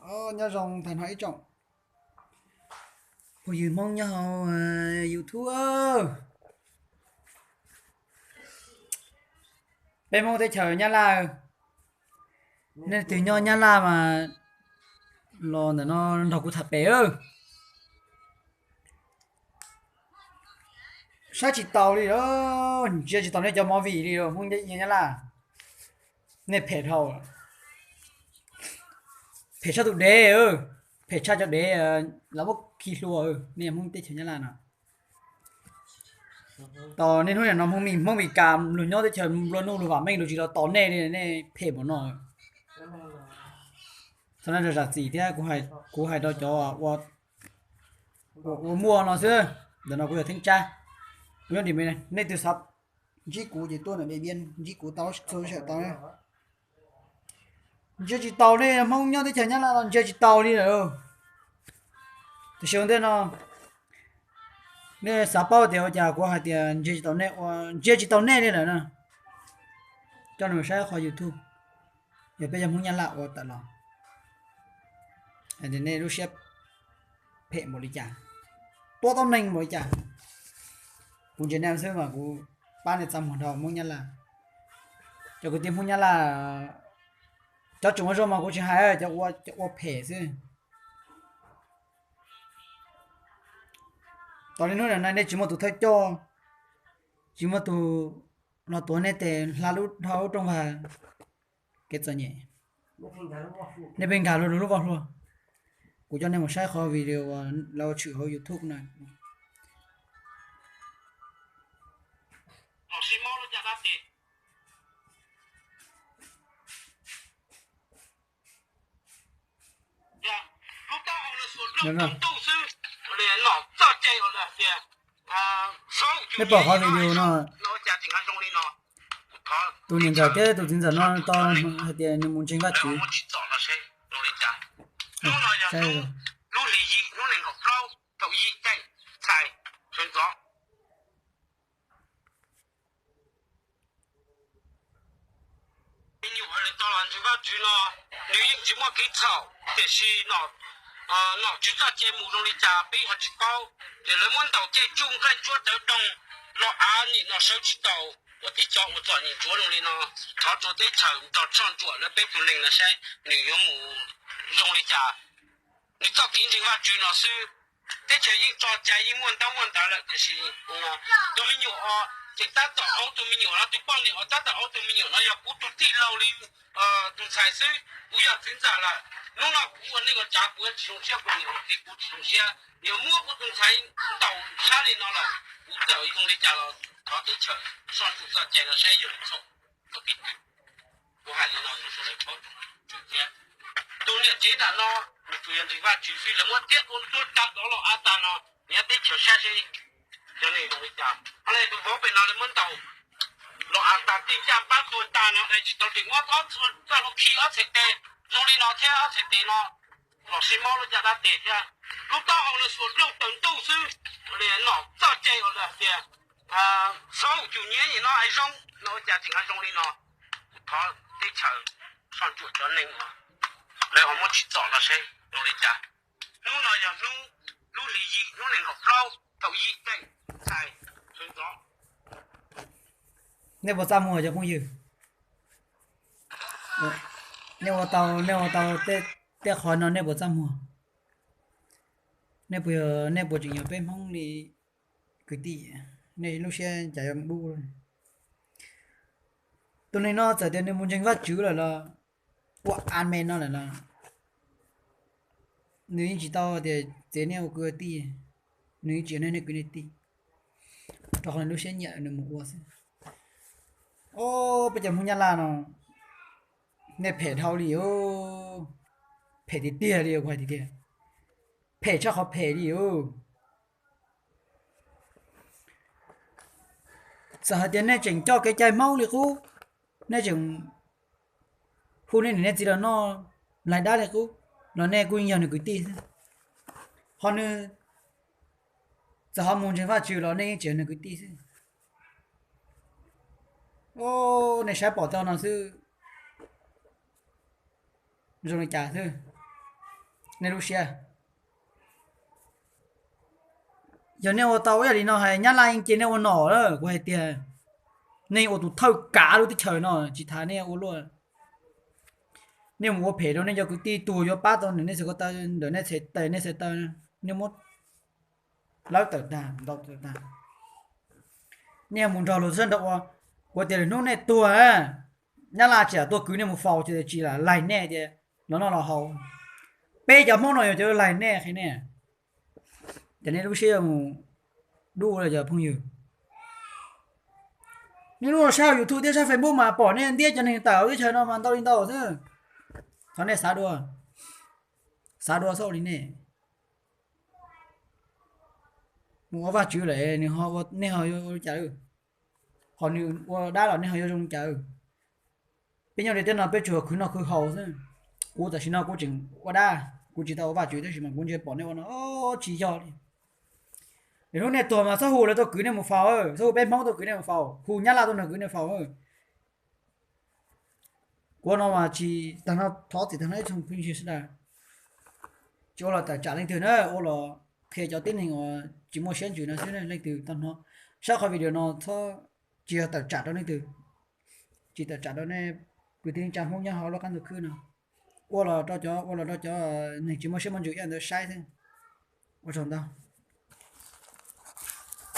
Nyob zoo tag nrho ib tsoom phooj ywg Hmoob nyob hauv YouTube. Peb Hmoob teb chaws Nyab Laj, nej twg nyob Nyab Laj mas los ntawm no nrog kuv tham pem. Saib tsis taus li, ntsia tsis taus nej cov movie li Hmoob Nyab Laj. Nej phem dhau, phem tshaj tus dev, phem tshaj cov dev lawv muab khi hlua, nej Hmoob teb chaws Nyab Laj no. Tos niaj hnub nim no Hmoob Mes Kas luag nyob teb chaws nplua nuj luag vam meej luag tsis los tos nej li, nej phem npaum no. Txhob zam txim thiab, kuv hais rau cov ua muaj no xwb. Ntawm no kuv yog Theeb Tsab, kuv nyob Dim, nej twg xav ntsib kuv ces tuaj ntawm Diam Npiab ntsib kuv tau txhua sawm tau. Ntsia tsis taus nej Hmoob nyob teb chaws Nyab Laj los ntsia tsis taus li lawm. Tiam sis ua ntej no nej xav paub tias ua cas kuv hais tias ntsia tsis taus nej, ntsia tsis taus nej li lawm na. Coj nej mus saib qhov YouTube, yog peb cov Hmoob Nyab Laj ua tawm los, hais tias nej lub siab phem npaum li cas, tuab tau neeg npaum li cas. Kuv ntsia nej xwb mas kuv pab nej txaj muag dhau Hmoob Nyab Laj. Cov kwv tij Hmoob Nyab Laj, cov tseem ua zoo mas kuv tsis hais, cov ua, cov ua phem xwb. Tos niaj hnub nim no nej tsis muaj tus thawj coj, tsis muaj tus los tuav nej tes hla lub dhau lub rooj vag kev txom nyem. Nej pheej nkag luag lub voj hlua. Kuv coj nej mus saib qhov video uas lawv tshwm hauv YouTube na. Nej pom qhov video no, tus niam ntxawm thiab tus txiv ntxawm no tau hais tias nws mus ntseeg Vajtswv. Me nyuam nws tau los ntseeg Vajtswv no, nws yeej tsis muaj kev txhaum, tiam sis nom tswv txoj cai mus zoo li cas peb ho tsis paub. Ces lawv muab ntaus caij tsuj nqaij ntsuab tawv doog, los av nim no sawv tsis taus, ua tib co ua txom nyem ntsuav zoo li no. Thov txhua teb chaws nrog soj ntsuam lawv peb tus neeg no saib nws yuav mus zoo li cas. Nws txoj kev ntseeg Vajtswv no xwb, teb chaws yeej tso cai yeej muaj ntaub muaj ntawv lawm tiam sis tus me nyuam os, ces tab tom aub tus me nyuam no, tus poj niam os tab tom aub tus me nyuam no yog kuv tus tij laug li tus ntxhais xwb, kuv yog txiv ntxawm lawm. Hnub no kuv ua neej ua tsav kuv tsis zoo siab, kuv niam kuv txiv kuv tsis zoo siab, yuav muab kuv tus ntxhais ntaus sab li no lawm, kuv txawm zoo li cas los thov teb chaws soj ntsuam txoj cai no saib yog li txhaum. Kuv hais li no rau sawv daws paub thiab. Tus niam tsev nram no nws tsuas yog ntseeg Vajtswv xwb, lawv muab tiab kuv tuag tag rov los av tag no, nyob teb chaws saib seb cov neeg zoo li cas. Ho li tus vauv pem no lawv muab ntaus los av tag, tej ncaj npab tuag tag no, tsis tau dej, ob txhais tes zoo li no thiab ob txhais tes no los sib mob lub caj dab tes thiab. Lub taub hau no xuas dlooj taws ntuj xwb, nom txoj cai uas lawv hais tias xaub cum nyiav nim no hais zoo no ua cas tseem hais zoo li no. Thov teb chaws soj ntsuam cov neeg no, lawv ho muab tsim txom no seb zoo li cas. Hnub no yog hnub, lub hli yim hnub nees nkaum plaub thaum yim teej txhais sawv ntxov. Nej puas txaj muag cov phooj ywg? Nej ua tau, nej ua tau tej qhov no nej puas txaj muag? Nej puas, nej puas tseem yog peb Hmoob li kwv tij? Nej lub siab cas yuav dub? Tus neeg no txawm tias nws mus ntseeg Vajtswv lawm los, ua amen no lawm los, nws yeej tsis tau tias txiv nej ua kwv tij, nws yeej tsis yog nej kwv nej tij, rau qhov nws lub siab nyiam nws mus ua xwb. Ob, peb cov Hmoob Nyab Laj no, nej phem dhau li os, phem tiag tiag li kuv hais tiag tiag, phem tshaj qhov phem li os. Txawm hais tias nej tseem coj kev cai Hmoob li qub, nej tseem hu nej niam nej txiv los noj lais dab li qub, los nej kuj yog nws kwv tij xwb. Ho nws txawm ho mus ntseeg Vajtswv los nej yeej tseem yog nws kwv tij xwb. Nej saib pom tau no xwb, zoo li cas xwb. Nej lub siab, yog nej ua tau ib yam li no hais Nyab Laj yeej cia nej ua nom lawm. Kuv hais tias nej ua tus thawj kav lub teb chaws no tsis tas nej ua luaj. Nej mus ua phem rau nej cov kwv tij tuag yuav pab tau ntawm nej txhais ko taw, ntawm nej txhais tes nej txhais taw, nej muab lawv tawm tag, ntaus tawm tag. Nej mus nrog luag sab nraud ua, kuv tias lwm hnub nej tuag, Nyab Laj tsis tuaj kwv nej mus faus, tsis lam laig nej tias los noj los haus. Peb cov Hmoob no yog cov laig nej, qhia nej. Ces nej lub siab yuav mus dub ua luaj cov phooj ywg. Nej lub sab YouTube thiab sab Facebook mas pom nej ntiab cov neeg tawm hauv teb chaws no mas ntau li ntau xwb. Thov nej xav dua, xav dua txhob ua li nej. Mus ua Vajtswv lawm nej ho yuav ua li cas? Ho nws ua dab los nej ho yuav zoo li cas? Peb nyob li teb no peb tsuas khwv noj khwv haus xwb. Kuv tam sim no kuv tseem ua dab, kuv tsis tau ua Vajtswv tab sis mas kuv ntsia pom nej ua no tsis yog li. Lwm hnub nej tuag mas txhob hu lawv tuaj kwv nej mus faus, txhob hu peb Hmoob tuaj kwv nej mus faus, hu Nyab Laj tuaj nrog kwv nej faus. Kuv no mas tsis tag no, thov txim tag no ib tsoom phooj ywg sawv daws, tsis ua los tawm tsam leej twg na, ua los qhia cov tib neeg uas tsis muaj siab ntsws no xwb. Leej twg tau hnov saib qhov video no txhob, tsis yog tawm tsam rau leej twg, tsis tawm tsam rau nej kwv tij neej tsa Hmoob nyob hauv lub qab ntuj khwb no. Ua los rau cov, ua los rau cov neeg tsis muaj siab muaj ntsws ib yam ntawd saib xwb. Ua tsaug ntau.